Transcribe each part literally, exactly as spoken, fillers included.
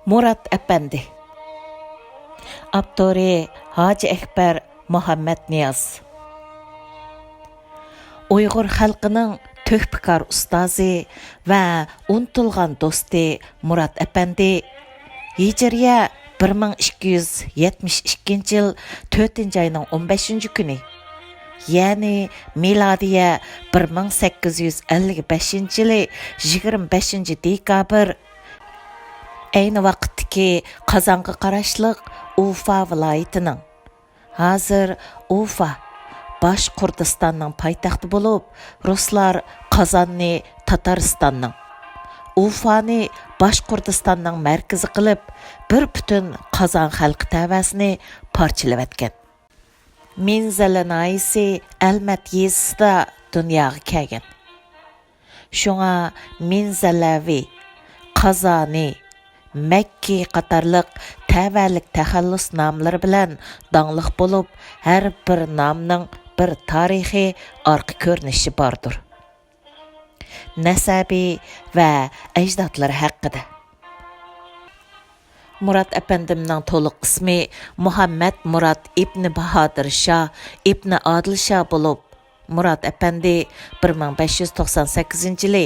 مۇرات ئەپەندى. ئاپتورى: ھاجى ئەكبەر مۇھەممەتنىياز. ئۇيغۇر خەلقىنىڭ تۆھپىكار ئۇستازى ۋە ئۇنتۇلغان دوستى مۇرات ئەپەندى ھىجرىيە بىر مىڭ ئىككى يۈز يەتمىش ئىككىنچى يىل تۆتىنچى ئاينىڭ ئون بەشىنچى كۈنى، يەنى مىلادىيە بىر مىڭ سەككىز يۈز ئەللىك بەشىنچى يىلى يىگىرمە بەشىنچى دېكابىر، ئەينى ۋاقىتتىكى قازانغا قاراشلىق ئۇفا ۋىلايىتىنىڭ، ھازىر ئۇفا، باشقۇردىستاننىڭ پايتەختى بولۇپ، رۇسلار قازاننى تاتارىستاننىڭ، ئۇفانى باشقۇردىستاننىڭ مەركىزى قىلىپ، بىر پۈتۈن قازان خەلقى تەۋەسىنى پارچىلىۋەتكەن. مىنزەلە ناھىيەسى ئەلمەت يېزىسىدا دۇنياغا كەلگەن. شۇڭا مىنزەلەۋى، قازانى، مەككى قاتارلىق تەۋەلىك تەخەللۇس ناملىرى بىلەن داڭلىق بولۇپ، ھەر بىر نامنىڭ بىر تارىخىي ئارقا كۆرۈنۈشى باردۇر. نەسەبى ۋە ئەجدادلىرى ھەققىدە. مۇرات ئەپەندىمنىڭ تولۇق ئىسمى مۇھەممەد مۇرات ئىبنى باھادىر شاھ ئىبنى ئادىل شاھ بولۇپ، مۇرات ئەپەندى بىر مىڭ بەش يۈز توقسان سەككىزىنچى يىلى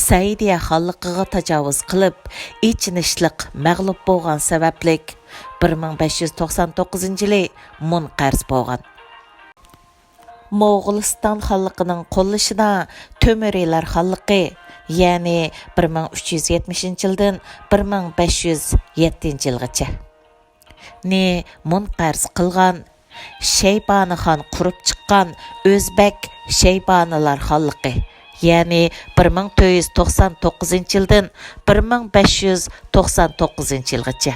سەئىدىيە خانلىقىغا تاجاۋۇز قىلىپ، ئېچىنىشلىق مەغلۇپ بولغان سەۋەبلىك، بىر مىڭ بەش يۈز توقسان توققۇزىنچى يىلى مۇنقەرز بولغان. موغۇلىستان خانلىقىنىڭ قوللىشىدا تۆمۈرىلەر خانلىقى، يەنى بىر مىڭ ئۈچ يۈز يەتمىشىنچى يىلدىن بىر مىڭ بەش يۈز يەتتىنچى يىلغىچە نى مۇنقەرز قىلغان شەيبانىخان قۇرۇپ چىققان ئۆزبەك شەيبانىلار خانلىقى، يەنى بىر مىڭ تۆت يۈز توقسان توققۇزىنچى يىلدىن بىر مىڭ بەش يۈز توقسان توققۇزىنچى يىلغىچە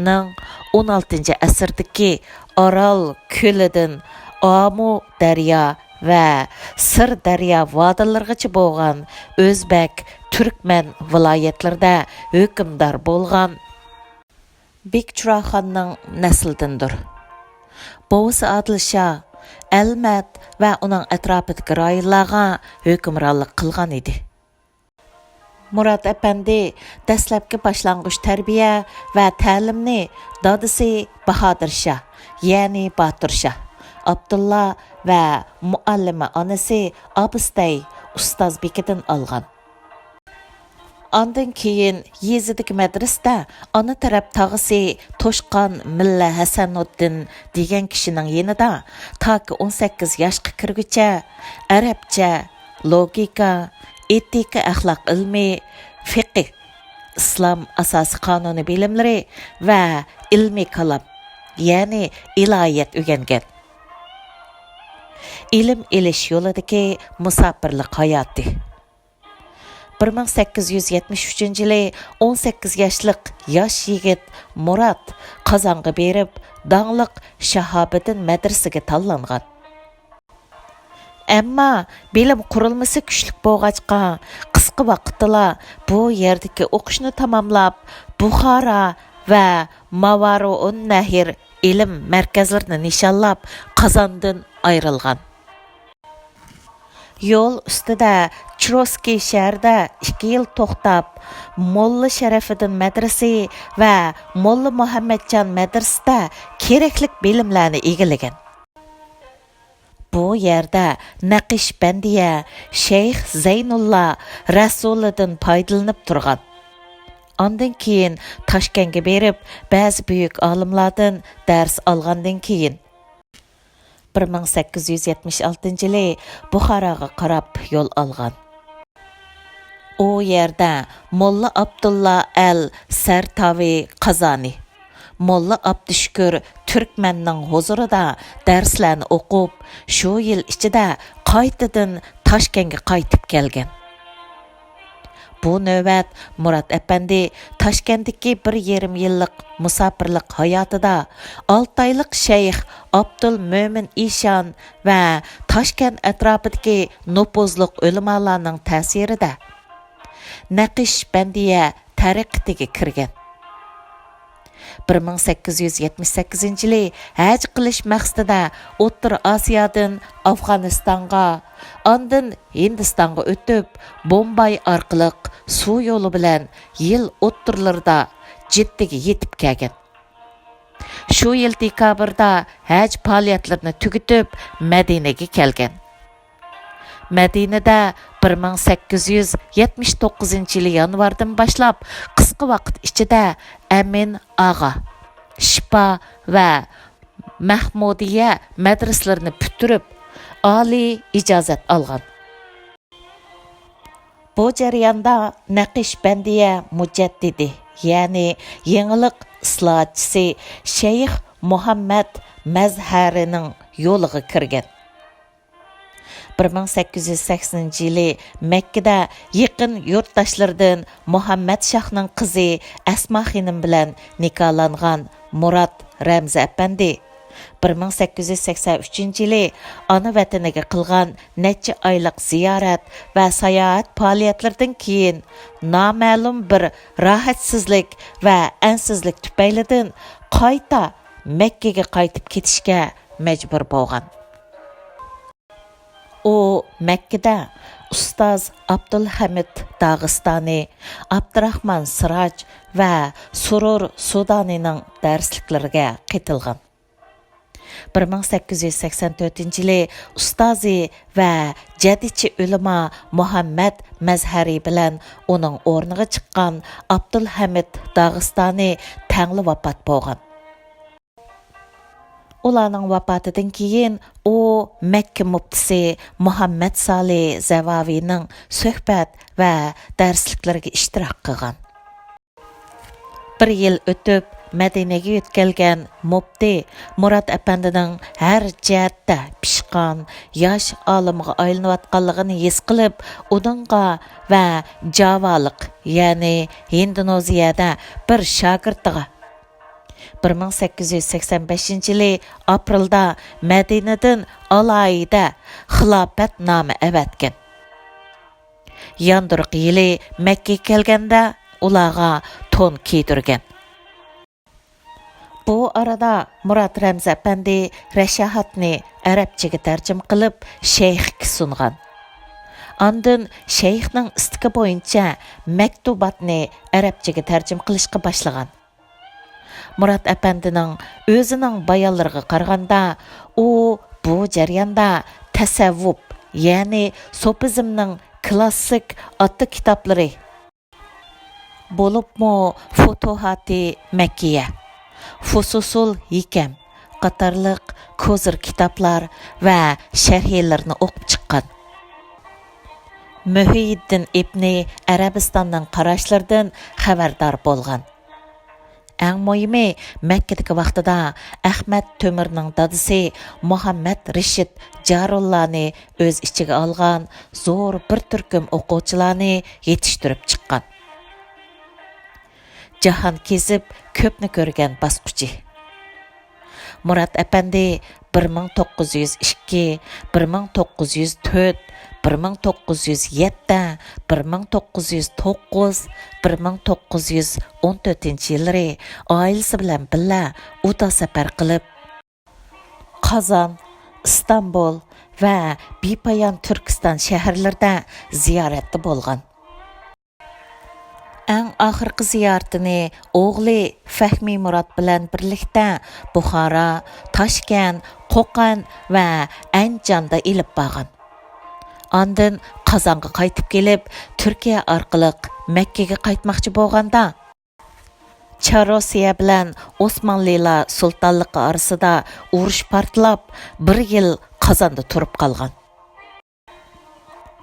نىڭ ئون ئالتىنچى ئەسىردىكى ئارال كۆلىدىن ئامۇ دەريا ۋە سىر دەريا ۋادىلىرىغىچە بولغان ئۆزبەك، تۈركمەن ۋىلايەتلىرىدە ھۆكۈمدار بولغان بىكچۇراخاننىڭ نەسلىدىندۇر. بوۋىسى ئادىل شاھ ئەلمەت ۋە ئۇنىڭ ئەتراپىدىكى رايونلارغا ھۆكۈمرانلىق قىلغان ئىدى. مۇرات ئەپەندى دەسلەپكى باشلانغۇچ تەربىيە ۋە تەلىمنى دادىسى باھادىر شاھ، يەنى باتۇر شاھ ئابدۇللا ۋە مۇئەللىمە ئانىسى ئابىستەي ئۇستازبىكىدىن ئالغان. ئاندىن كېيىن يېزىدىكى مەدرىسىدە ئانا تەرەپ تاغىسى توشقان مىللە ھەسەنۇددىن دېگەن كىشىنىڭ يېنىدا تاكى ئون سەككىز ياشقا كىرگۈچە ئەرەبچە، لوگىكا، ئېتىكا، ئەخلاق ئىلمى، فىقىھ، ئىسلام ئاساسىي قانۇنى بىلىملىرى ۋە ئىلمىي كالام، يەنى ئىلاھىيەت ئۆگەنگەن. ئىلىم ئېلىش يولىدىكى مۇساپىرلىق ھاياتى. بىر مىڭ سەككىز يۈز يەتمىش ئۈچىنچى يىلى ئون سەككىز ياشلىق ياش يىگىت مۇرات قازانغا بېرىپ، داڭلىق شاھابىدىن مەدرىسىگە تاللانغان. ئەمما بىلىم قۇرۇلمىسى كۈچلۈك بولغاچقا، قىسقا ۋاقىتتىلا بۇ يەردىكى ئوقۇشنى تاماملاپ، بۇخارا ۋە ماۋارۇئۇن نەھر ئىلىم مەركەزلىرىنى نىشانلاپ، قازاندىن ئايرىلغان. يول ئۈستىدە چروسكىي شەھىرىدە ئىككى يىل توختاپ، موللا شەرەپىدىن مەدرىسى ۋە موللا مۇھەممەتجان مەدرىسىدە كېرەكلىك بىلىملەرنى ئىگىلىگەن. بۇ يەردە نەقىشبەندىيە شەيخ زەينۇللا رەسۇلىدىن پايدىلىنىپ تۇرغان. ئاندىن كېيىن تاشكەنتكە بېرىپ، بەزى بۈيۈك ئالىملاردىن دەرس ئالغاندىن كېيىن، بىر مىڭ سەككىز يۈز يەتمىش ئالتىنچى يىلى بۇخاراغا قاراپ يول ئالغان. ئۇ يەردە موللا ئابدۇللا ئەل سەرتاۋى قازانى، موللا ئابدۇشۈكۈر تۈركمەننىڭ ھۇزۇرىدا دەرسلەرنى ئوقۇپ، شۇ يىل ئىچىدە قايتىدىن تاشكەنتكە قايتىپ كەلگەن. بۇ نۆۋەت مۇرات ئەپەندى تاشكەنتتىكى بىر يېرىم يىللىق مۇساپىرلىق ھاياتىدا ئالتايلىق شەيخ ئابدۇلمۆمىن ئىشان ۋە تاشكەنت ئەتراپىدىكى نوپۇزلۇق ئۆلىمالارنىڭ تەسىرىدە نەقىشبەندىيە تەرىقىتىگە كىرگەن. بىر مىڭ سەككىز يۈز يەتمىش سەككىزىنچى يىلى ھەج قىلىش مەقسىتىدە ئوتتۇرا ئاسىيادىن ئافغانىستانغا، ئاندىن ھىندىستانغا ئۆتۈپ، بومباي ئارقىلىق سۇ يولى بىلەن يىل ئوتتۇرىلىرىدا جىددىگە يېتىپ كەلگەن. شۇ يىل دېكابىردا ھەج پائالىيەتلىرىنى تۈگىتىپ، مەدىنىگە كەلگەن. مەدىنىدە بىر مىڭ سەككىز يۈز يەتمىش توققۇزىنچى يىلى يانۋاردىن باشلاپ قىسقا ۋاقىت ئىچىدە ئەمىن ئاغا، شىپا ۋە مەھمۇدىيە مەدرىسىلىرىنى پۈتتۈرۈپ، ئالىي ئىجازەت ئالغان. بۇ جەرياندا نەقىشبەندىيە مۇجەددىدى، يەنى يېڭىلىق ئىسلاھاتچىسى شەيخ مۇھەممەد مەزھەرىنىڭ يولىغا كىرگەن. بىر مىڭ سەككىز يۈز سەكسىنىنچى يىلى مەككىدە يېقىن يۇرتداشلىرىدىن مۇھەممەد شاھنىڭ قىزى ئەسما خېنىم بىلەن نىكاھلانغان مۇرات رەمزى ئەپەندى بىر مىڭ سەككىز يۈز سەكسەن ئۈچىنچى يىلى ئانا ۋەتىنىگە قىلغان نەچچە ئايلىق زىيارەت ۋە ساياھەت پائالىيەتلىرىدىن كېيىن، نامەلۇم بىر راھەتسىزلىك ۋە ئەنسىزلىك تۈپەيلىدىن قايتا مەككىگە قايتىپ كېتىشكە مەجبۇر بولغان. ئۇ مەككىدە ئۇستاز ئابدۇلھەمىد داغىستانى، ئابدۇراخمان سىراج ۋە سۇرۇر سۇدانىنىڭ دەرسلىكلىرىگە قېتىلغان. بىر مىڭ سەككىز يۈز سەكسەن تۆتىنچى يىلى ئۇستازى ۋە جەدىدچى ئۆلىما مۇھەممەد مەزھەرى بىلەن ئۇنىڭ ئورنىغا چىققان ئابدۇلھەمىد داغىستانى تەڭلا ۋاپات بولغان. ئۇلارنىڭ ۋاپاتىدىن كېيىن ئۇ مەككە مۇپتىسى مۇھەممەد سالى زەۋاۋىنىڭ سۆھبەت ۋە دەرسلىكلىرىگە ئىشتىراك قىلغان. بىر يىل ئۆتۈپ، مەدىنىگە يۆتكەلگەن مۇپتى مۇرات ئەپەندىنىڭ ھەر جەھەتتە پىشقان ياش ئالىمغا ئايلىنىۋاتقانلىقىنى ھېس قىلىپ، ئۇنىڭغا ۋە جاۋالىق، يەنى ھىندونېزىيەدە بىر شاگىرتىغا بىر مىڭ سەككىز يۈز سەكسەن بەشىنچى يىلى ئاپرېلدا مەدىنىدىن ئالاھىدە خىلاپەت نامە ئەۋەتكەن. ياندۇرقى يىلى مەككىگە كەلگەندە ئۇلارغا تون كىيدۈرگەن. بۇ ئارىدا مۇرات رەمزى ئەپەندى رەشاھاتنى ئەرەبچىگە تەرجىمە قىلىپ، شەيخكە سۇنغان. ئاندىن شەيخنىڭ ئىستىكى بويىچە مەكتۇباتنى ئەرەبچىگە تەرجىمە قىلىشقا باشلىغان. مۇرات ئەپەندىنىڭ ئۆزىنىڭ بايانلىرىغا قارىغاندا، ئۇ بۇ جەرياندا تەسەۋۋۇپ، يەنى سوپىزمنىڭ كلاسسىك ئاتا كىتابلىرى، بولۇپمۇ فۇتۇھاتى مەككىيە، فۇسۇسۇل ھىكەم قاتارلىق كوزىر كىتابلار ۋە شەرھلىرىنى ئوقۇپ چىققان. مۇھيىددىن ئىبنى ئەرەبىستاننىڭ قاراشلىرىدىن خەۋەردار بولغان. ئەڭ مۇھىمى، مەككىدىكى ۋاقتىدا ئەخمەت تۆمۈرنىڭ دادىسى مۇھەممەد رىشىت جارۇللانى ئۆز ئىچىگە ئالغان زور بىر تۈركۈم ئوقۇغۇچىلارنى يېتىشتۈرۈپ چىققان. جاھان كېزىپ، كۆپنى كۆرگەن باسقۇچى. مۇرات ئەپەندى بىر مىڭ توققۇز يۈز ئىككى، بىر مىڭ توققۇز يۈز تۆت، بىر مىڭ توققۇز يۈز يەتتە، بىر مىڭ توققۇز يۈز توققۇز، بىر مىڭ توققۇز يۈز ئون تۆتىنچى يىللىرى ئائىلىسى بىلەن بىللە ئۇدا سەپەر قىلىپ، قازان، ئىستانبۇل ۋە بىپايان تۈركىستان شەھەرلىرىدە زىيارەتتە بولغان. ئەڭ ئاخىرقى زىيارىتىنى ئوغلى فەھمىي مۇرات بىلەن بىرلىكتە بۇخارا، تاشكەنت، قوقەنت ۋە ئەنجاندا ئېلىپ بارغان. ئاندىن قازانغا قايتىپ كېلىپ، تۈركىيە ئارقىلىق مەككىگە قايتماقچى بولغاندا، چار روسىيە بىلەن ئوسمانلىلار سۇلتانلىقى ئارىسىدا ئۇرۇش پارتلاپ، بىر يىل قازاندا تۇرۇپ قالغان.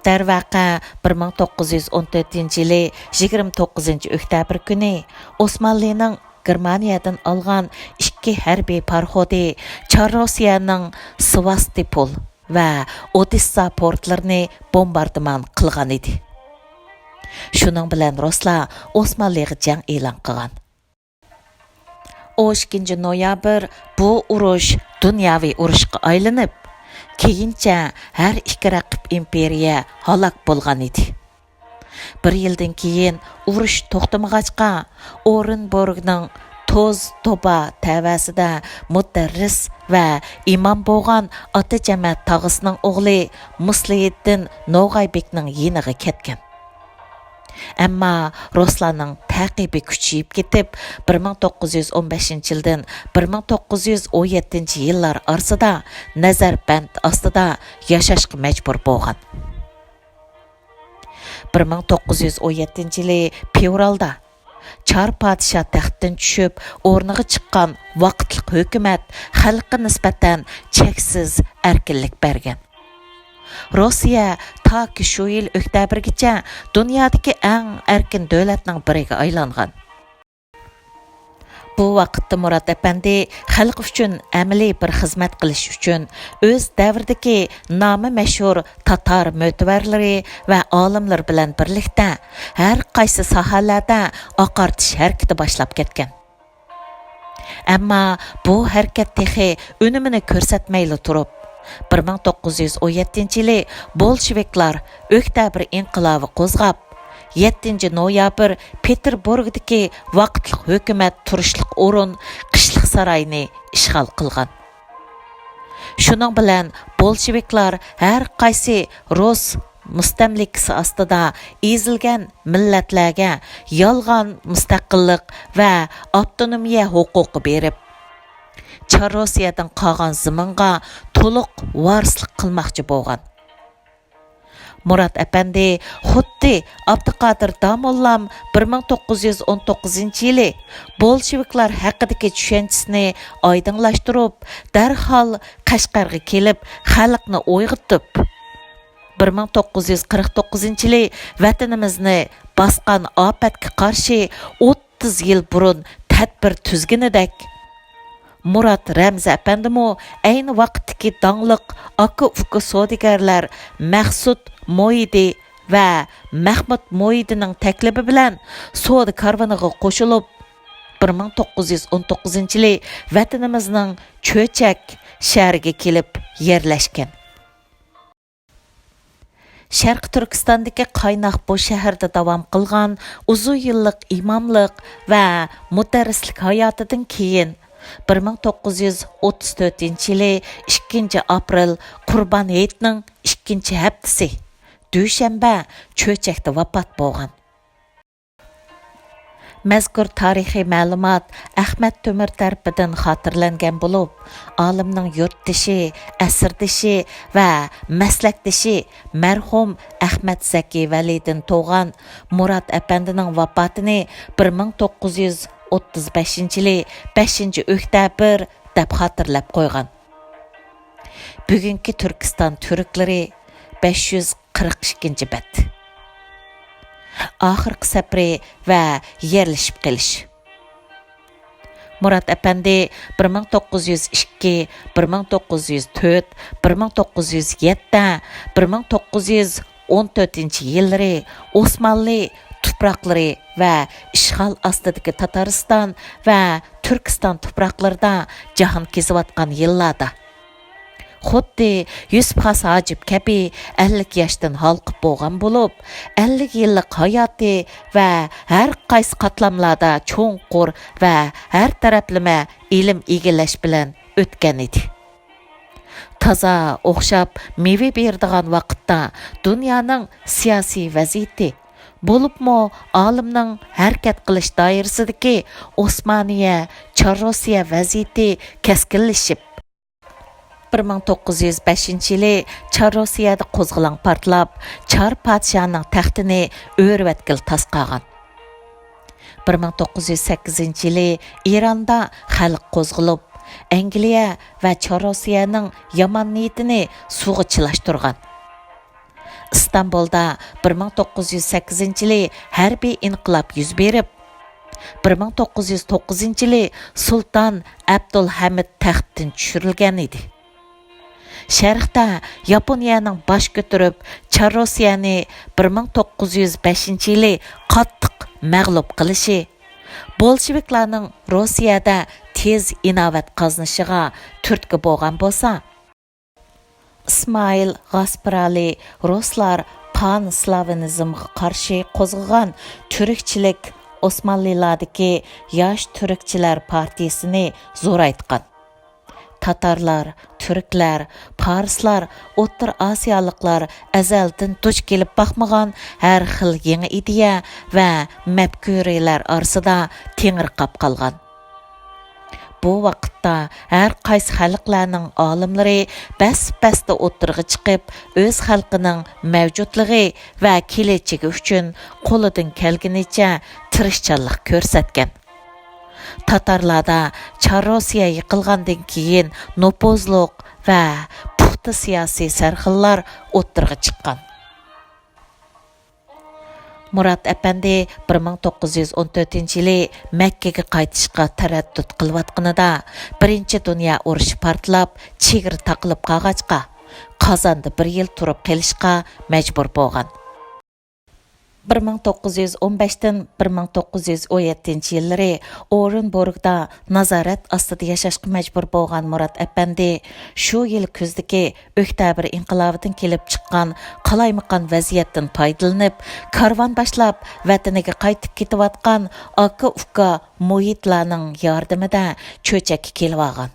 دەرۋەقە، بىر مىڭ توققۇز يۈز ئون تۆتىنچى يىلى يىگىرمە توققۇزىنچى ئۆكتەبىر كۈنى ئوسمانلىنىڭ گېرمانىيەدىن ئالغان ئىككى ھەربىي پاراخودى چار روسىيەنىڭ سېۋاستوپول ۋە ئودېسسا پورتلىرىنى بومباردىمان قىلغان ئىدى. شۇنىڭ بىلەن رۇسلار ئوسمانلىغا جەڭ ئېلان قىلغان. ئون ئىككىنچى نويابىر بۇ ئۇرۇش دۇنياۋى ئۇرۇشقا ئايلىنىپ، كېيىنچە ھەر ئىككى رەقىب ئىمپېرىيە ھالاك بولغان ئىدى. بىر يىلدىن كېيىن ئۇرۇش توختىمىغاچقا، ئورېنبورگنىڭ توز توبا تەۋەسىدە مۇدەررىس ۋە ئىمام بولغان ئاتا جەمەت تاغىسىنىڭ ئوغلى مۇسلىھىددىن نوغايبېكنىڭ يېنىغا كەتكەن. ئەمما رۇسلارنىڭ تەقىبى كۈچىيىپ كېتىپ، بىر مىڭ توققۇز يۈز ئون بەشىنچى يىلدىن بىر مىڭ توققۇز يۈز ئون يەتتىنچى يىللار ئارىسىدا نەزەربەند ئاستىدا ياشاشقا مەجبۇر بولغان. بىر مىڭ توققۇز يۈز ئون يەتتىنچى يىلى فېۋرالدا چار پادىشاھ تەختتىن چۈشۈپ، ئورنىغا چىققان ۋاقىتلىق ھۆكۈمەت خەلققە نىسبەتەن چەكسىز ئەركىنلىك بەرگەن. روسىيە تاكى شۇ يىل ئۆكتەبىرگىچە دۇنيادىكى ئەڭ ئەركىن دۆلەتنىڭ بىرىگە ئايلانغان. بۇ ۋاقىتتا مۇرات ئەپەندى خەلق ئۈچۈن ئەمەلىي بىر خىزمەت قىلىش ئۈچۈن ئۆز دەۋرىدىكى نامى مەشھۇر تاتار مۆتىۋەرلىرى ۋە ئالىملىرى بىلەن بىرلىكتە ھەر قايسى ساھەلەردە ئاقارتىش ھەرىكىتى باشلاپ كەتكەن. ئەمما بۇ ھەرىكەت تېخى ئۈنۈمىنى كۆرسەتمەيلا تۇرۇپ، بىر مىڭ توققۇز يۈز ئون يەتتىنچى يىلى بولشېۋىكلار ئۆكتەبىر ئىنقىلابى قوزغاپ، يەتتىنچى نويابىر پېتېربۇرگدىكى ۋاقىتلىق ھۆكۈمەت تۇرۇشلۇق ئورۇن قىشلىق ساراينى ئىشغال قىلغان. شۇنىڭ بىلەن بولشېۋىكلار ھەر قايسى رۇس مۇستەملىكىسى ئاستىدا ئېزىلگەن مىللەتلەرگە يالغان مۇستەقىللىق ۋە ئاپتونومىيە ھوقۇقى بېرىپ، چار روسىيەدىن قالغان زېمىنغا تولۇق ۋارىسلىق قىلماقچى بولغان. مۇرات ئەپەندى خۇددى ئابدۇقادىر داموللام بىر مىڭ توققۇز يۈز ئون توققۇزىنچى يىلى بولشېۋىكلار ھەققىدىكى چۈشەنچىسىنى ئايدىڭلاشتۇرۇپ، دەرھال قەشقەرگە كېلىپ، خەلقنى ئويغىتىپ، بىر مىڭ توققۇز يۈز قىرىق توققۇزىنچى يىلى ۋەتىنىمىزنى باسقان ئاپەتكە قارشى ئوتتۇز يىل بۇرۇن تەدبىر تۈزگىنىدەك، مۇرات رەمزى ئەپەندىمۇ ئەينى ۋاقىتتىكى داڭلىق ئاكا-ئۇكا سودىگەرلەر مەخسۇت مويىدى ۋە مەخمۇت مويىدىنىڭ تەكلىپى بىلەن سودا كارۋىنىغا قوشۇلۇپ، بىر مىڭ توققۇز يۈز ئون توققۇزىنچى يىلى ۋەتىنىمىزنىڭ چۆچەك شەھىرىگە كېلىپ يەرلەشكەن. شەرقىي تۈركىستاندىكى قايناق بۇ شەھەردە داۋام قىلغان ئۇزۇن يىللىق ئىماملىق ۋە مۇدەررىسلىك ھاياتىدىن كېيىن، بىر مىڭ توققۇز يۈز ئوتتۇز تۆتىنچى يىلى ئىككىنچى ئاپرېل قۇربان ھېيتنىڭ ئىككىنچى ھەپتىسى، دۈشەنبە، چۆچەكتە ۋاپات بولغان. مەزكۇر تارىخىي مەلۇمات ئەخمەت تۆمۈر تەرىپىدىن خاتىرىلەنگەن بولۇپ، ئالىمنىڭ يۇرتدىشى، ئەسىردىشى ۋە مەسلەكدىشى مەرھۇم ئەخمەت زەكى ۋەلىدىن تۇغقان مۇرات ئەپەندىنىڭ ۋاپاتىنى بىر مىڭ توققۇز يۈز ئوتتۇز بەشىنچى يىلى بەشىنچى ئۆكتەبىر دەپ خاتىرىلەپ قويغان. بۈگۈنكى تۈركىستان تۈركلىرى، بەش يۈز قىرىق ئىككىنچى بەت. ئاخىرقى سەپىرى ۋە يەرلىشىپ قېلىش. مۇرات ئەپەندى بىر مىڭ توققۇز يۈز ئىككى، بىر مىڭ توققۇز يۈز تۆت، بىر مىڭ توققۇز يۈز يەتتە، بىر مىڭ توققۇز يۈز ئون تۆتىنچى يىللىرى ئوسمانلى تۇپراقلىرى ۋە ئىشغال ئاستىدىكى تاتارىستان ۋە تۈركىستان تۇپراقلىرىدا جاھان كېزىۋاتقان يىللاردا، خۇددى يۈسۈپ خاس ھاجىپ كەبى ئەللىك ياشتىن ھالقىپ بولغان بولۇپ، ئەللىك يىللىق ھاياتى ۋە ھەر قايسى قاتلاملاردا چوڭقۇر ۋە ھەر تەرەپلىمە ئىلىم ئىگىلەش بىلەن ئۆتكەن ئىدى. تازا ئوخشاپ مېۋە بېرىدىغان ۋاقىتتا دۇنيانىڭ سىياسىي ۋەزىيىتى، بولۇپمۇ ئالىمنىڭ ھەرىكەت قىلىش دائىرىسىدىكى ئوسمانىيە، چار روسىيە ۋەزىيىتى كەسكىنلىشىپ، بىر مىڭ توققۇز يۈز بەشىنچى يىلى چار روسىيەدە قوزغىلاڭ پارتلاپ، چار پادىشاھىنىڭ تەختىنى ئۆرۈۋەتكىلى تاس قالغان. بىر مىڭ توققۇز يۈز سەككىزىنچى يىلى ئىراندا خەلق قوزغىلىپ، ئەنگلىيە ۋە چار روسىيەنىڭ يامان نىيىتىنى سۇغا چىلاشتۇرغان. ئىستانبۇلدا بىر مىڭ توققۇز يۈز سەككىزىنچى يىلى ھەربىي ئىنقىلاب يۈز بېرىپ، بىر مىڭ توققۇز يۈز توققۇزىنچى يىلى سۇلتان ئابدۇلھەمىد تەختتىن چۈشۈرۈلگەن ئىدى. شەرقتە ياپونىيەنىڭ باش كۆتۈرۈپ، چار روسىيەنى بىر مىڭ توققۇز يۈز بەشىنچى يىلى قاتتىق مەغلۇپ قىلىشى، بولشېۋىكلارنىڭ روسىيەدە تېز ئىناۋەت قازىنىشىغا تۈرتكە بولغان بولسا، ئىسمائىل غاسپىرالى رۇسلار پانسلاۋىنىزمغا قارشى قوزغىغان تۈركچىلىك ئوسمانلىلاردىكى ياش تۈركچىلەر پارتىيىسىنى زورايتقان. تاتارلار، تۈركلەر، پارسلار، ئوتتۇرا ئاسىيالىقلار ئەزەلدىن دۇچ كېلىپ باقمىغان ھەر خىل يېڭى ئىدىيە ۋە مەپكۇرىلەر ئارىسىدا تېڭىرقاپ قالغان. بۇ ۋاقىتتا ھەر قايسى خەلقلەرنىڭ ئالىملىرى بەس-بەستە ئوتتۇرىغا چىقىپ، ئۆز خەلقىنىڭ مەۋجۇتلۇقى ۋە كېلەچىكى ئۈچۈن قولىدىن كەلگىنىچە تىرىشچانلىق كۆرسەتكەن. تاتارلاردا چار روسىيە يىقىلغاندىن كېيىن نوپۇزلۇق ۋە پۇختا سىياسىي سەرخىللار ئوتتۇرىغا چىققان. مۇرات ئەپەندى بىر مىڭ توققۇز يۈز ئون تۆتىنچى يىلى مەككىگە قايتىشقا تەرەددۇت قىلىۋاتقىنىدا، بىرىنچى دۇنيا ئۇرۇشى پارتلاپ، چېگرا تاقىلىپ قالغاچقا، قازاندا بىر يىل تۇرۇپ قېلىشقا مەجبۇر بولغان. بىر مىڭ توققۇز يۈز ئون بەشتىن بىر مىڭ توققۇز يۈز ئون يەتتىنچى يىللىرى ئورېنبورگدا نازارەت ئاستىدا ياشاشقا مەجبۇر بولغان مۇرات ئەپەندى شۇ يىل كۈزدىكى ئۆكتەبىر ئىنقىلابىدىن كېلىپ چىققان قالايمىقان ۋەزىيەتتىن پايدىلىنىپ، كارۋان باشلاپ ۋەتىنىگە قايتىپ كېتىۋاتقان ئاكا-ئۇكا مۇھىتلارنىڭ ياردىمىدە چۆچەككە كېلىۋالغان.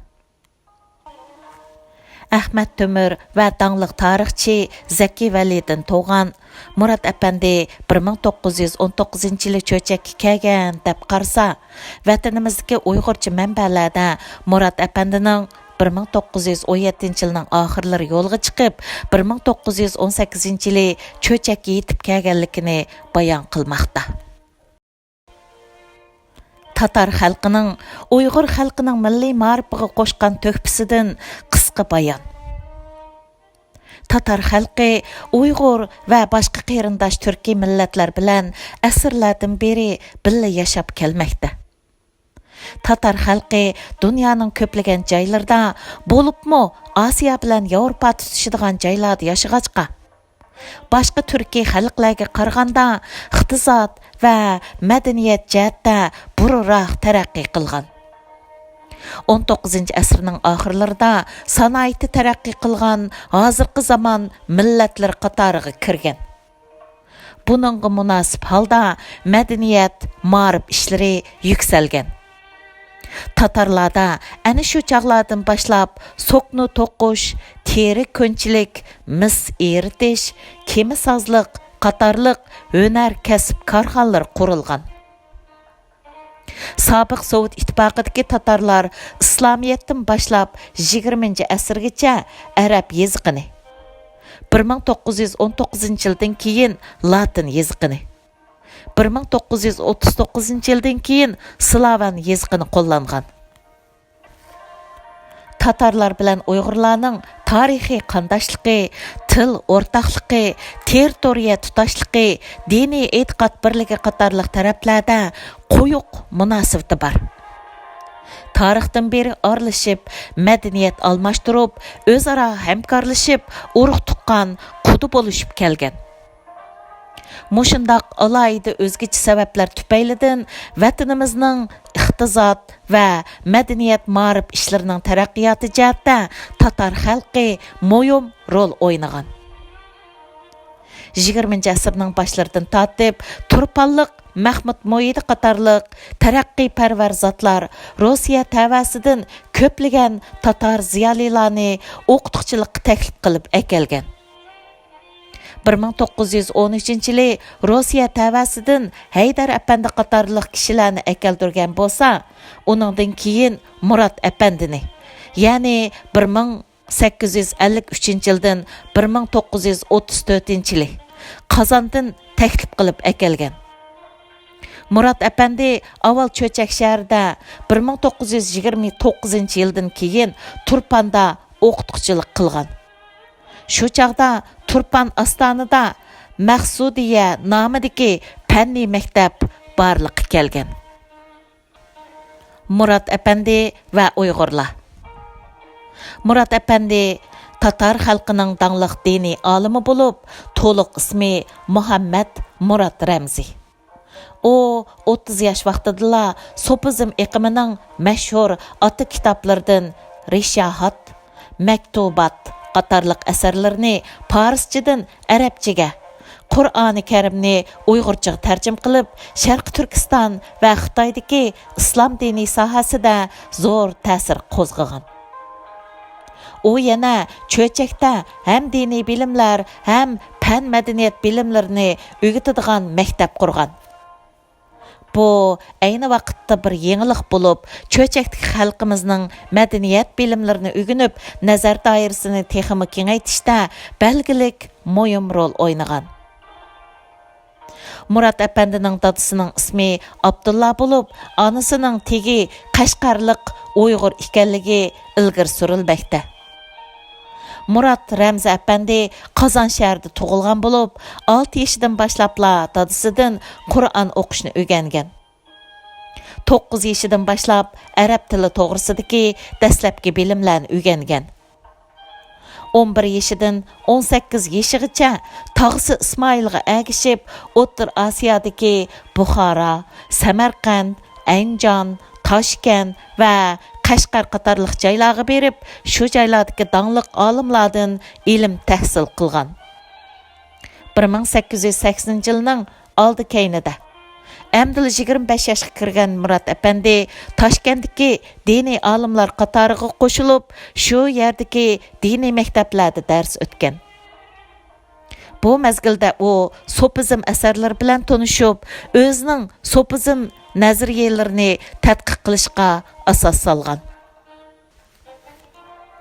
ئەخمەت تۆمۈر ۋە داڭلىق تارىخچى زەكى ۋەلىدىن تۇغان مۇرات ئەپەندى بىر مىڭ توققۇز يۈز ئون توققۇزىنچى يىلى چۆچەككە كەلگەن دەپ قارىسا، ۋەتىنىمىزدىكى ئۇيغۇرچە مەنبەلەردە مۇرات ئەپەندىنىڭ بىر مىڭ توققۇز يۈز ئون يەتتىنچى يىلنىڭ ئاخىرلىرى يولغا چىقىپ، بىر مىڭ توققۇز يۈز ئون سەككىزىنچى يىلى چۆچەككە يېتىپ كەلگەنلىكىنى بايان قىلماقتا. تاتار خەلقىنىڭ ئۇيغۇر خەلقىنىڭ مىللىي مائارىپىغا قوشقان تۆھپىسىدىن قىسقا بايان. تاتار خەلقى ئۇيغۇر ۋە باشقا قېرىنداش تۈركىي مىللەتلەر بىلەن ئەسىرلەردىن بېرى بىللە ياشاپ كەلمەكتە. تاتار خەلقى دۇنيانىڭ كۆپلىگەن جايلىرىدا، بولۇپمۇ ئاسىيا بىلەن ياۋروپا تۇتىشىدىغان جايلاردا ياشىغاچقا، باشقا تۈركىي خەلقلەرگە قارىغاندا ئىقتىساد ۋە مەدەنىيەت جەھەتتە بۇرۇنراق تەرەققىي قىلغان. ئون توققۇزىنچى ئەسىرنىڭ ئاخىرلىرىدا سانائىتى تەرەققىي قىلغان ھازىرقى زامان مىللەتلەر قاتارىغا كىرگەن. بۇنىڭغا مۇناسىپ ھالدا مەدەنىيەت، مائارىپ ئىشلىرى يۈكسەلگەن. تاتارلاردا ئەنە شۇ چاغلاردىن باشلاپ سوكنا توقۇش، تېرە كۆنچىلىك، مىس ئېرىتىش، كېمىسازلىق قاتارلىق ھۈنەر كەسىپ كارخانىلىرى قۇرۇلغان. سابىق سوۋېت ئىتتىپاقىدىكى تاتارلار ئىسلامىيەتتىن باشلاپ يىگىرمىنچى ئەسىرگىچە ئەرەب يېزىقىنى، بىر مىڭ توققۇز يۈز ئون توققۇزىنچى يىلدىن كېيىن لاتىن يېزىقىنى، بىر مىڭ توققۇز يۈز ئوتتۇز توققۇزىنچى يىلدىن كېيىن سلاۋان يېزىقىنى قوللانغان. تاتارلار بىلەن ئۇيغۇرلارنىڭ تارىخىي قانداشلىقى، تىل ئورتاقلىقى، تېررىتورىيە تۇتاشلىقى، دىنىي ئېتىقاد بىرلىكى قاتارلىق تەرەپلەردە قويۇق مۇناسىۋىتى بار. تارىختىن بېرى ئارىلىشىپ، مەدەنىيەت ئالماشتۇرۇپ، ئۆزئارا ھەمكارلىشىپ، ئۇرۇق-تۇغقان، قۇدا بولۇشۇپ كەلگەن. مۇشۇنداق ئالاھىدە ئۆزگىچە سەۋەبلەر تۈپەيلىدىن ۋەتىنىمىزنىڭ ئىقتىساد ۋە مەدەنىيەت مائارىپ ئىشلىرىنىڭ تەرەققىياتى جەھەتتە تاتار خەلقى مۇھىم رول ئوينىغان. يىگىرمىنچى ئەسىرنىڭ باشلىرىدىن تارتىپ تۇرپانلىق مەخمۇت مۇھىدى قاتارلىق تەرەققىيپەرۋەر زاتلار روسىيە تەۋەسىدىن كۆپلىگەن تاتار زىيالىيلارنى ئوقۇتقۇچىلىققا تەكلىپ قىلىپ ئەكەلگەن. بىر مىڭ توققۇز يۈز ئون ئۈچىنچى يىلى روسىيە تەۋەسىدىن ھەيدەر ئەپەندى قاتارلىق كىشىلەرنى ئەكەلدۈرگەن بولسا، ئۇنىڭدىن كېيىن مۇرات ئەپەندىنى، يەنى بىر مىڭ سەككىز يۈز ئەللىك ئۈچىنچى يىلدىن بىر مىڭ توققۇز يۈز ئوتتۇز تۆتىنچى يىلى قازاندىن تەكلىپ قىلىپ ئەكەلگەن. مۇرات ئەپەندى ئاۋۋال چۆچەك شەھىرىدە، بىر مىڭ توققۇز يۈز يىگىرمە توققۇزىنچى يىلدىن كېيىن تۇرپاندا ئوقۇتقۇچىلىق قىلغان. شۇ چاغدا تۇرپان ئاستانىدا مەخسۇدىيە نامىدىكى پەننىي مەكتەپ بارلىققا كەلگەن. مۇرات ئەپەندى ۋە ئۇيغۇرلار. مۇرات ئەپەندى تاتار خەلقىنىڭ داڭلىق دىنىي ئالىمى بولۇپ، تولۇق ئىسمى مۇھەممەد مۇرات رەمزى. ئۇ ئوتتۇز ياش ۋاقتىدىلا سوپىزم ئېقىمىنىڭ مەشھۇر ئاتا كىتابلىرىدىن رىشاھات، مەكتۇبات قاتارلىق ئەسەرلىرىنى پارسچىدىن ئەرەبچىگە، قۇرئانى كەرىمنى ئۇيغۇرچىغا تەرجىمە قىلىپ، شەرقىي تۈركىستان ۋە خىتايدىكى ئىسلام دىنى ساھەسىدە زور تەسىر قوزغىغان. ئۇ يەنە چۆچەكتە ھەم دىنىي بىلىملەر، ھەم پەن مەدەنىيەت بىلىملىرىنى ئۆگىتىدىغان مەكتەپ قۇرغان. بۇ ئەينى ۋاقىتتا بىر يېڭىلىق بولۇپ، چۆچەكتىكى خەلقىمىزنىڭ مەدەنىيەت بىلىملىرىنى ئۆگىنىپ، نەزەر دائىرىسىنى تېخىمۇ كېڭەيتىشتە بەلگىلىك مۇھىم رول ئوينىغان. مۇرات ئەپەندىنىڭ دادىسىنىڭ ئىسمى ئابدۇللا بولۇپ، ئانىسىنىڭ تېگى قەشقەرلىق ئۇيغۇر ئىكەنلىكى ئىلگىرى سۈرۈلمەكتە. مۇرات رەمزى ئەپەندى قازان شەھىرىدە تۇغۇلغان بولۇپ، ئالتە يېشىدىن باشلاپلا دادىسىدىن قۇرئان ئوقۇشنى ئۆگەنگەن. توققۇز يېشىدىن باشلاپ ئەرەب تىلى توغرىسىدىكى دەسلەپكى بىلىملەرنى ئۆگەنگەن. ئون بىر يېشىدىن ئون سەككىز يېشىغىچە تاغىسى ئىسمائىلغا ئەگىشىپ، ئوتتۇرا ئاسىيادىكى بۇخارا، سەمەرقەنت، ئەنجان، تاشكەنت ۋە قەشقەر قاتارلىق جايلارغا بېرىپ، شۇ جايلاردىكى داڭلىق ئالىملاردىن ئىلىم تەھسىل قىلغان. بىر مىڭ سەككىز يۈز سەكسىنىنچى يىلنىڭ ئالدى كەينىدە، ئەمدىلا يىگىرمە بەش ياشقا كىرگەن مۇرات ئەپەندى تاشكەنتتىكى دىنىي ئالىملار قاتارىغا قوشۇلۇپ، شۇ يەردىكى دىنىي مەكتەپلەردە دەرس ئۆتكەن. بۇ مەزگىلدە ئۇ سوپىزم ئەسەرلىرى بىلەن تونۇشۇپ، ئۆزىنىڭ سوپىزم نەزەرىيەلىرىنى تەتقىق قىلىشقا ئاساس سالغان.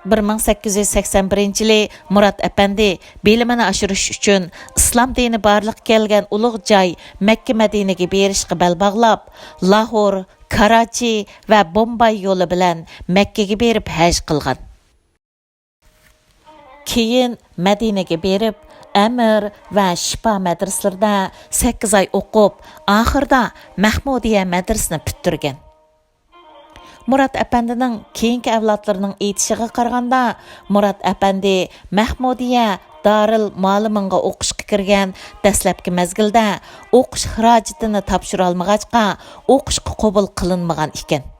بىر مىڭ سەككىز يۈز سەكسەن بىرىنچى يىلى مۇرات ئەپەندى بىلىمىنى ئاشۇرۇش ئۈچۈن ئىسلام دىنى بارلىققا كەلگەن ئۇلۇغ جاي مەككە مەدىنىگە بېرىشقا بەل باغلاپ، لاھور، كاراچى ۋە بومباي يولى بىلەن مەككىگە بېرىپ ھەج قىلغان. كېيىن مەدىنىگە بېرىپ، ئەمىر ۋە شىپا مەدرىسىلىرىدە سەككىز ئاي ئوقۇپ، ئاخىرىدا مەھمۇدىيە مەدرىسىنى پۈتتۈرگەن. مۇرات ئەپەندىنىڭ كېيىنكى ئەۋلادلىرىنىڭ ئېيتىشىغا قارىغاندا، مۇرات ئەپەندى مەھمۇدىيە دارىل مۇئەللىمىنغا ئوقۇشقا كىرگەن دەسلەپكى مەزگىلدە ئوقۇش خىراجىتىنى تاپشۇرالمىغاچقا، ئوقۇشقا قوبۇل قىلىنمىغان ئىكەن.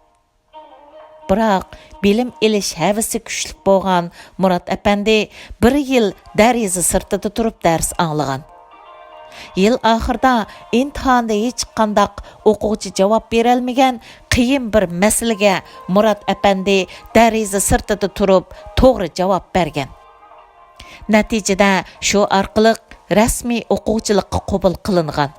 بىراق، بىلىم ئېلىش ھەۋىسى كۈچلۈك بولغان مۇرات ئەپەندى بىر يىل دەرىزە سىرتىدا تۇرۇپ دەرس ئاڭلىغان. يىل ئاخىرىدا ئىمتىھاندا ھېچقانداق ئوقۇغۇچى جاۋاب بېرەلمىگەن قىيىن بىر مەسىلىگە مۇرات ئەپەندى دەرىزە سىرتىدا تۇرۇپ توغرا جاۋاب بەرگەن. نەتىجىدە شۇ ئارقىلىق رەسمىي ئوقۇغۇچىلىققا قوبۇل قىلىنغان.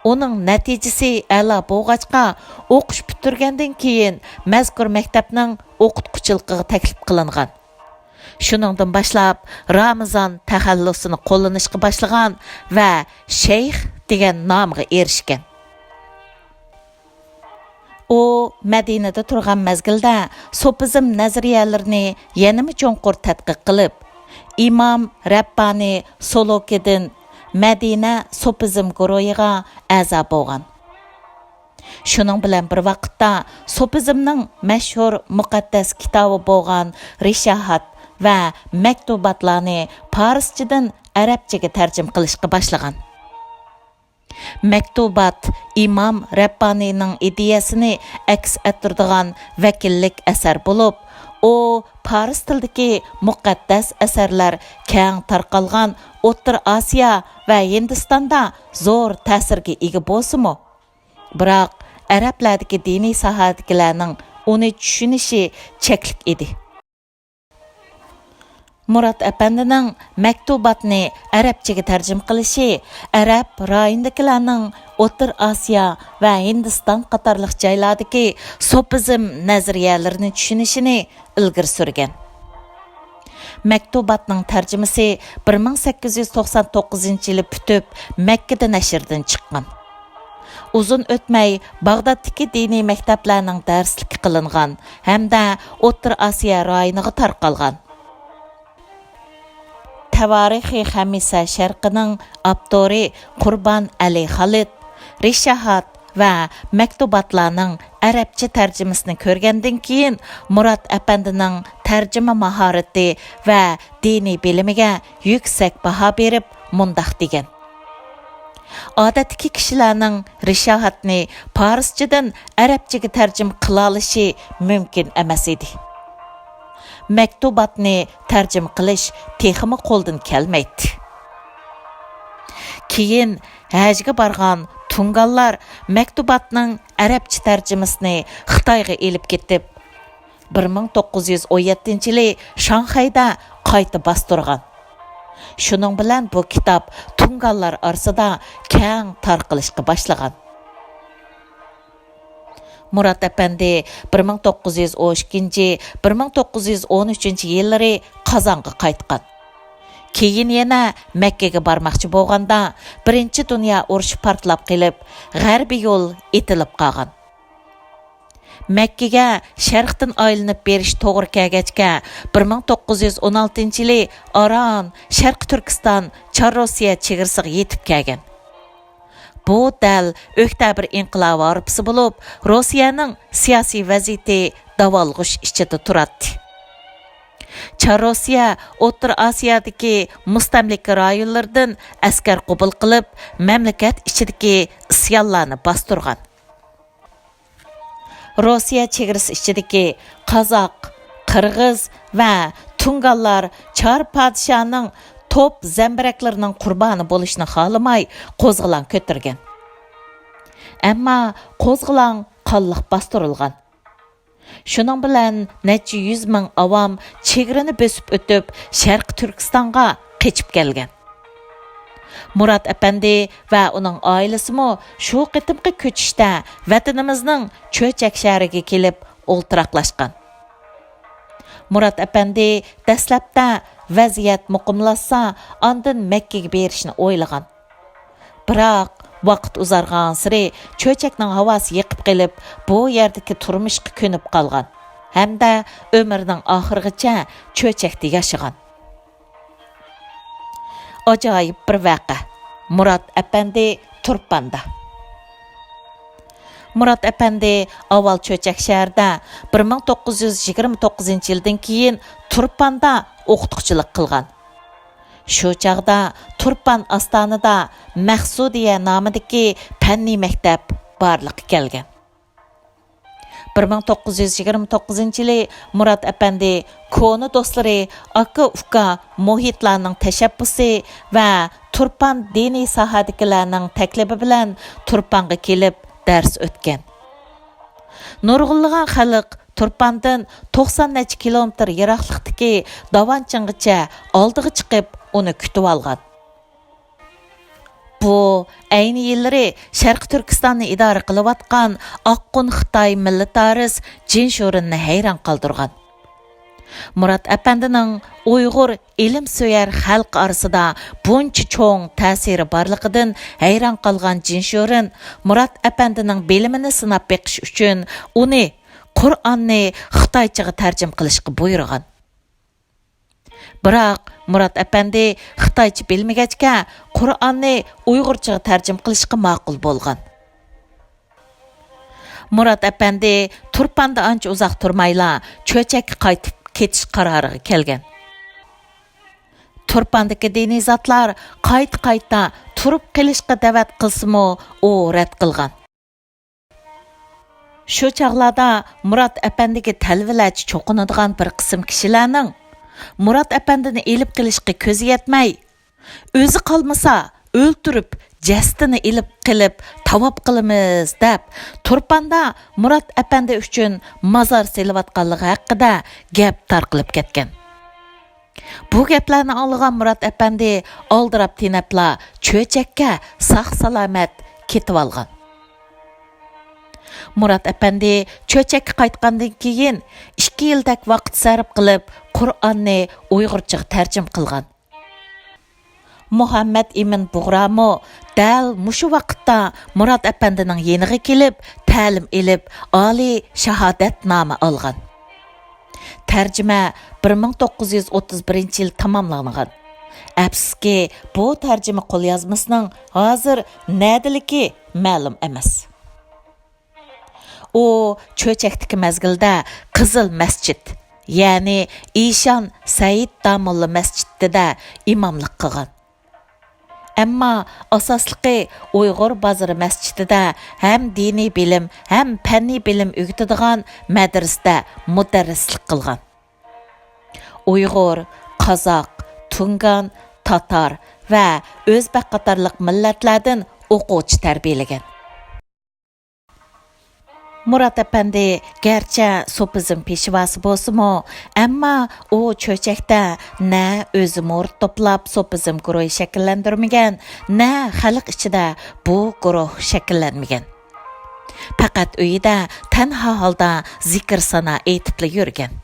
ئۇنىڭ نەتىجىسى ئەلا بولغاچقا، ئوقۇش پۈتتۈرگەندىن كېيىن مەزكۇر مەكتەپنىڭ ئوقۇتقۇچىلىقىغا تەكلىپ قىلىنغان. شۇنىڭدىن باشلاپ رامىزان تەخەللۇسىنى قوللىنىشقا باشلىغان ۋە شەيخ دېگەن نامغا ئېرىشكەن. ئۇ مەدىنىدە تۇرغان مەزگىلدە سوپىزم نەزەرىيەلىرىنى يەنىمۇ چوڭقۇر تەتقىق قىلىپ، ئىمام رەببانى سولوكىدىن مەدىنە سوپىزم گۇرۇھىغا ئەزا بولغان. شۇنىڭ بىلەن بىر ۋاقىتتا، سوپىزمنىڭ مەشھۇر مۇقەددەس كىتابى بولغان رىشاھات ۋە مەكتۇباتلارنى پارسچىدىن ئەرەبچىگە تەرجىمە قىلىشقا باشلىغان. مەكتۇبات ئىمام رەببانىنىڭ ئىدىيەسىنى ئەكس ئەتتۈرىدىغان ۋەكىللىك ئەسەر بولۇپ، ئۇ پارس تىلىدىكى مۇقەددەس ئەسەرلەر كەڭ تارقالغان ئوتتۇرا ئاسىيا ۋە ھىندىستاندا زور تەسىرگە ئىگە بولسىمۇ، بىراق ئەرەبلەردىكى دىنىي ساھەدىكىلەرنىڭ ئۇنى چۈشىنىشى چەكلىك ئىدى. مۇرات ئەپەندىنىڭ مەكتۇباتنى ئەرەبچىگە تەرجىمە قىلىشى ئەرەب رايونىدىكىلەرنىڭ ئوتتۇرا ئاسىيا ۋە ھىندىستان قاتارلىق جايلاردىكى سوپىزم نەزەرىيەلىرىنى چۈشىنىشىنى ئىلگىرى سۈرگەن. مەكتۇباتنىڭ تەرجىمىسى بىر مىڭ سەككىز يۈز توقسان توققۇزىنچى يىلى پۈتۈپ، مەككىدە نەشردىن چىققان. ئۇزۇن ئۆتمەي، باغدادتىكى دىنىي مەكتەپلەرنىڭ دەرسلىكى قىلىنغان ھەمدە ئوتتۇرا ئاسىيا رايونىغا تارقالغان. تەۋارىخى خەمىسە شەرقىنىڭ ئاپتورى قۇربان ئەلى خالىد، رىشاھات ۋە مەكتۇباتلارنىڭ ئەرەبچە تەرجىمىسىنى كۆرگەندىن كېيىن، مۇرات ئەپەندىنىڭ تەرجىمە ماھارىتى ۋە دىنىي بىلىمىگە يۈكسەك باھا بېرىپ، مۇنداق دېگەن: ئادەتتىكى كىشىلەرنىڭ رىشاھاتنى پارسچىدىن ئەرەبچىگە تەرجىمە قىلالىشى مۇمكىن ئەمەس ئىدى. مەكتۇباتنى تەرجىمە قىلىش تېخىمۇ قولدىن كەلمەيتتى. كېيىن ھەجگە بارغان تۇڭگانلار مەكتۇباتنىڭ ئەرەبچە تەرجىمىسىنى خىتايغا ئېلىپ كېتىپ، بىر مىڭ توققۇز يۈز ئون يەتتىنچى يىلى شاڭخەيدە قايتا باستۇرغان. شۇنىڭ بىلەن بۇ كىتاب تۇڭگانلار ئارىسىدا كەڭ تارقىلىشقا باشلىغان. مۇرات ئەپەندى بىر مىڭ توققۇز يۈز ئون ئىككىنچى، بىر مىڭ توققۇز يۈز ئون ئۈچىنچى يىللىرى قازانغا قايتقان. كېيىن يەنە مەككىگە بارماقچى بولغاندا، بىرىنچى دۇنيا ئۇرۇشى پارتلاپ قېلىپ، غەربىي يول ئېتىلىپ قالغان. مەككىگە شەرقتىن ئايلىنىپ بېرىش توغرا كەلگەچكە، بىر مىڭ توققۇز يۈز ئون ئالتىنچى يىلى ئاران شەرقىي تۈركىستان چار روسىيە چېگرىسىغا يېتىپ كەلگەن. بۇ دەل ئۆكتەبىر ئىنقىلابى ھارپىسى بولۇپ، روسىيەنىڭ سىياسىي ۋەزىيىتى داۋالغۇش ئىچىدە تۇراتتى. چار روسىيە ئوتتۇرا ئاسىيادىكى مۇستەملىكە رايونلىرىدىن ئەسكەر قوبۇل قىلىپ، مەملىكەت ئىچىدىكى ئىسيانلارنى باستۇرغان. روسىيە چېگرىسى ئىچىدىكى قازاق، قىرغىز ۋە تۇڭگانلار چار پادىشاھنىڭ توپ زەمبىرەكلىرىنىڭ قۇربانى بولۇشنى خالىماي قوزغىلاڭ كۆتۈرگەن. ئەمما قوزغىلاڭ قانلىق باستۇرۇلغان. شۇنىڭ بىلەن نەچچە يۈز مىڭ ئاۋام چېگرىنى بۆسۈپ ئۆتۈپ، شەرقىي تۈركىستانغا قېچىپ كەلگەن. مۇرات ئەپەندى ۋە ئۇنىڭ ئائىلىسىمۇ شۇ قېتىمقى كۆچۈشتە ۋەتىنىمىزنىڭ چۆچەك شەھىرىگە كېلىپ ئولتۇراقلاشقان. مۇرات ئەپەندى دەسلەپتە ۋەزىيەت مۇقىملاشسا، ئاندىن مەككىگە بېرىشنى ئويلىغان. بىراق، ۋاقىت ئۇزارغانسېرى چۆچەكنىڭ ھاۋاسى يېقىپ قېلىپ، بۇ يەردىكى تۇرمۇشقا كۆنۈپ قالغان ھەمدە ئۆمرىنىڭ ئاخىرىغىچە چۆچەكتە ياشىغان. ئاجايىپ بىر ۋەقە. مۇرات ئەپەندى تۇرپاندا. مۇرات ئەپەندى ئاۋۋال چۆچەك شەھىرىدە، بىر مىڭ توققۇز يۈز يىگىرمە توققۇزىنچى يىلدىن كېيىن تۇرپاندا ئوقۇتقۇچىلىق قىلغان. شۇ چاغدا تۇرپان ئاستانىدا مەخسۇدىيە نامىدىكى پەننىي مەكتەپ بارلىققا كەلگەن. بىر مىڭ توققۇز يۈز يىگىرمە توققۇزىنچى يىلى مۇرات ئەپەندى كونا دوستلىرى، ئاكا-ئۇكا مۇھىتلارنىڭ تەشەببۇسى ۋە تۇرپان دىنىي ساھەدىكىلەرنىڭ تەكلىپى بىلەن تۇرپانغا كېلىپ دەرس ئۆتكەن. نۇرغۇنلىغان خەلق تۇرپاندىن توقسان نەچچە كىلومېتىر يىراقلىقتىكى داۋانچىڭغىچە ئالدىغا چىقىپ، ئۇنى كۈتۈۋالغان. بۇ ئەينى يىللىرى شەرقىي تۈركىستاننى ئىدارە قىلىۋاتقان ئاققۇن خىتاي مىللىتارىست جىن شورېننى ھەيران قالدۇرغان. مۇرات ئەپەندىنىڭ ئۇيغۇر ئىلىمسۆيەر خەلقى ئارىسىدا بۇنچە چوڭ تەسىرى بارلىقىدىن ھەيران قالغان جىن شورېن مۇرات ئەپەندىنىڭ بىلىمىنى سىناپ بېقىش ئۈچۈن ئۇنى قۇرئاننى خىتايچىغا تەرجىمە قىلىشقا بۇيرۇغان. بىراق، مۇرات ئەپەندى خىتايچە بىلمىگەچكە، قۇرئاننى ئۇيغۇرچىغا تەرجىمە قىلىشقا ماقۇل بولغان. مۇرات ئەپەندى تۇرپاندا ئانچە ئۇزاق تۇرمايلا، چۆچەككە قايتىپ كېتىش قارارىغا كەلگەن. تۇرپاندىكى دىنىي زاتلار قايتا-قايتا تۇرۇپ قېلىشقا دەۋەت قىلسىمۇ، ئۇ رەت قىلغان. شۇ چاغلاردا مۇرات ئەپەندىگە تەلۋىلەرچە چوقۇنىدىغان بىر قىسىم كىشىلەرنىڭ مۇرات ئەپەندىنى ئېلىپ قېلىشقا كۆزى يەتمەي، ئۆزى قالمىسا، ئۆلتۈرۈپ، جەسىتىنى ئېلىپ قېلىپ تاۋاپ قىلىمىز، دەپ، تۇرپاندا مۇرات ئەپەندى ئۈچۈن مازار سېلىۋاتقانلىقى ھەققىدە گەپ تارقىلىپ كەتكەن. بۇ گەپلەرنى ئاڭلىغان مۇرات ئەپەندى ئالدىراپ تېنەپلا چۆچەككە ساق-سالامەت كېتىۋالغان. مۇرات ئەپەندى چۆچەككە قايتقاندىن كېيىن، ئىككى يىلدەك ۋاقىت سەرپ قىلىپ، قۇرئاننى ئۇيغۇرچىغا تەرجىمە قىلغان. مۇھەممەد ئىمىن بۇغرامۇ دەل مۇشۇ ۋاقىتتا مۇرات ئەپەندىنىڭ يېنىغا كېلىپ، تەلىم ئېلىپ، ئالىي شاھادەتنامە ئالغان. تەرجىمە بىر مىڭ توققۇز يۈز ئوتتۇز بىرىنچى يىل تاماملانغان. ئەپسۇسكى، بۇ تەرجىمە قوليازمىسىنىڭ ھازىر نەدىلىكى مەلۇم ئەمەس. ئۇ چۆچەكتىكى مەزگىلدە قىزىل مەسچىت، يەنى ئىشان سەئىد داموللا مەسچىتىدە ئىماملىق قىلغان. ئەمما ئاساسلىقى ئۇيغۇر بازىرى مەسچىتىدە ھەم دىنىي بىلىم، ھەم پەننىي بىلىم ئۆگىتىدىغان مەدرىسىدە مۇدەررىسلىك قىلغان. ئۇيغۇر، قازاق، تۇڭگان، تاتار ۋە ئۆزبەك قاتارلىق مىللەتلەردىن ئوقۇغۇچى تەربىيەلىگەن. مۇرات ئەپەندى گەرچە سوپىزم پېشۋاسى بولسىمۇ، ئەمما ئۇ چۆچەكتە نە ئۆزى مۇرىت توپلاپ سوپىزم گۇرۇھى شەكىللەندۈرمىگەن، نە خەلق ئىچىدە بۇ گۇرۇھ شەكىللەنمىگەن. پەقەت ئۆيىدە تەنھا ھالدا زىكىر سانا ئېيتىپلا يۈرگەن.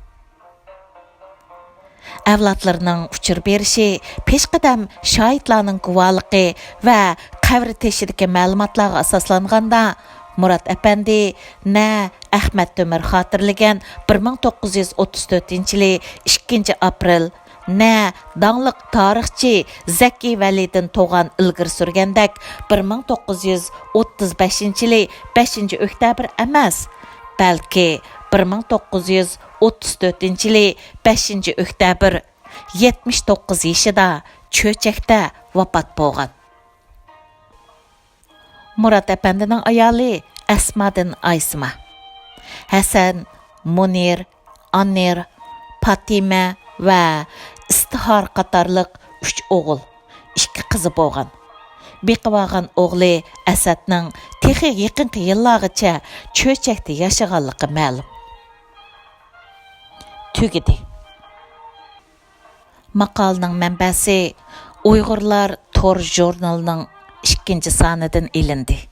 ئەۋلادلىرىنىڭ ئۇچۇر بېرىشى، پېشقەدەم شاھىتلارنىڭ گۇۋاھلىقى ۋە قەبرە تېشىدىكى مەلۇماتلارغا ئاساسلانغاندا، مۇرات ئەپەندى نە ئەخمەت تۆمۈر خاتىرىلىگەن بىر مىڭ توققۇز يۈز ئوتتۇز تۆتىنچى يىلى ئىككىنچى ئاپرېل، نە داڭلىق تارىخچى زەكى ۋەلىدىن تۇغان ئىلگىرى سۈرگەندەك بىر مىڭ توققۇز يۈز ئوتتۇز بەشىنچى يىلى بەشىنچى ئۆكتەبىر ئەمەس، بەلكى بىر مىڭ توققۇز يۈز ئوتتۇز تۆتىنچى يىلى بەشىنچى ئۆكتەبىر، يەتمىش توققۇز يېشىدا چۆچەكتە ۋاپات بولغان. مۇرات ئەپەندىنىڭ ئايالى ئەسمادىن ئايسىما، ھەسەن، مۇنىر، ئانىر، پاتىمە ۋە ئىستىھار قاتارلىق ئۈچ ئوغۇل، ئىككى قىزى بولغان. بېقىۋالغان ئوغلى ئەسەتنىڭ تېخى يېقىنقى يىللارغىچە چۆچەكتە ياشىغانلىقى مەلۇم. تۈگىدى. ماقالىنىڭ مەنبەسى ئۇيغۇرلار تور ژۇرنىلىنىڭ ئىككىنچى سانىدىن ئېلىندى.